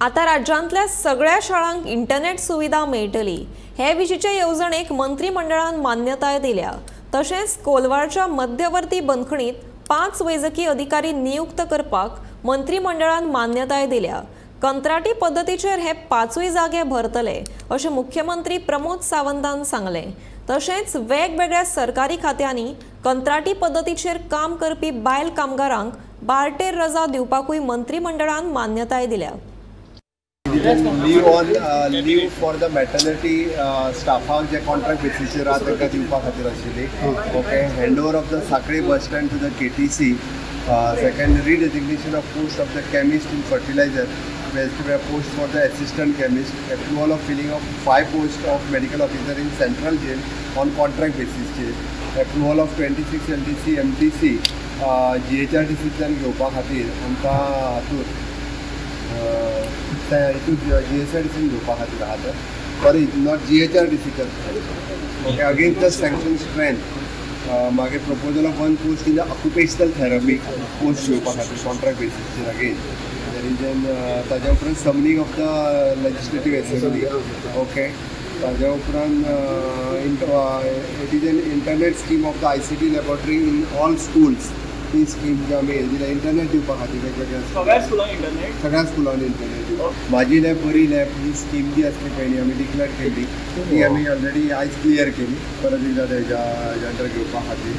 आता राज्यांतल्या सगळ्या शाळांक इंटरनेट सुविधा मेळटली हे विशींचे येवजणेक मंत्रिमंडळान मान्यताय दिल्या. तशेंच कोलवाळच्या मध्यवर्ती बंदखणीत 5 वैजकी अधिकारी नियुक्त करपाक मंत्रिमंडळान मान्यताय दिल्या. कंत्राटी पद्दतीचेर हे 5 जागे भरतले अशें मुख्यमंत्री प्रमोद सावंतान सांगलें. तशेंच वेगवेगळ्या सरकारी खात्यांनी कंत्राटी पद्दतीचेर काम करपी बायल कामगारांक बार्टेर रजा दिवपाकूय मंत्रिमंडळान मान्यताय दिल्या. Leave on leave for the maternity स्टाफाक J contract बेसीसचेर आहा तांकां दिवपा खातीर आशिल्ली. Okay, hand over of the Sanquelim bus stand to the KTC. Second, redesignation of post of the chemist in fertilizer post for the assistant chemist. Approval of filling of 5 post of medical officer in central jail on contract बेसीसचेर. Approval of 26 LDC MTC GHRDCंतल्यान घेवपा खातीर आमकां हातूंत हितून GSRDCन घेवपा खातीर आहा तर sorry not GHRDCच्या. Okay, against the sanction strength. मागीर proposal of 1 post in the occupational therapy post घेवपा खातीर कॉन्ट्रॅक्ट बेसीसचेर अगेन there is N. ताज्या उपरांत summoning of the legislative assembly. Okay, ताज्या उपरांत it is an internet scheme of the ICT laboratory in all schools. He scheme जी आमी दिल्या इंटरनेट दिवपा खातीर वेगवेगळ्या सगळ्या स्कुलांनी इंटरनेट. म्हाजी लॅब बरी लॅब ही स्कीम जी आसली पयलीं आमी डिक्लेअर केल्ली ती आमी ऑलरेडी आयज क्लियर केली परत एकदां तेज्या अंडर घेवपा खातीर.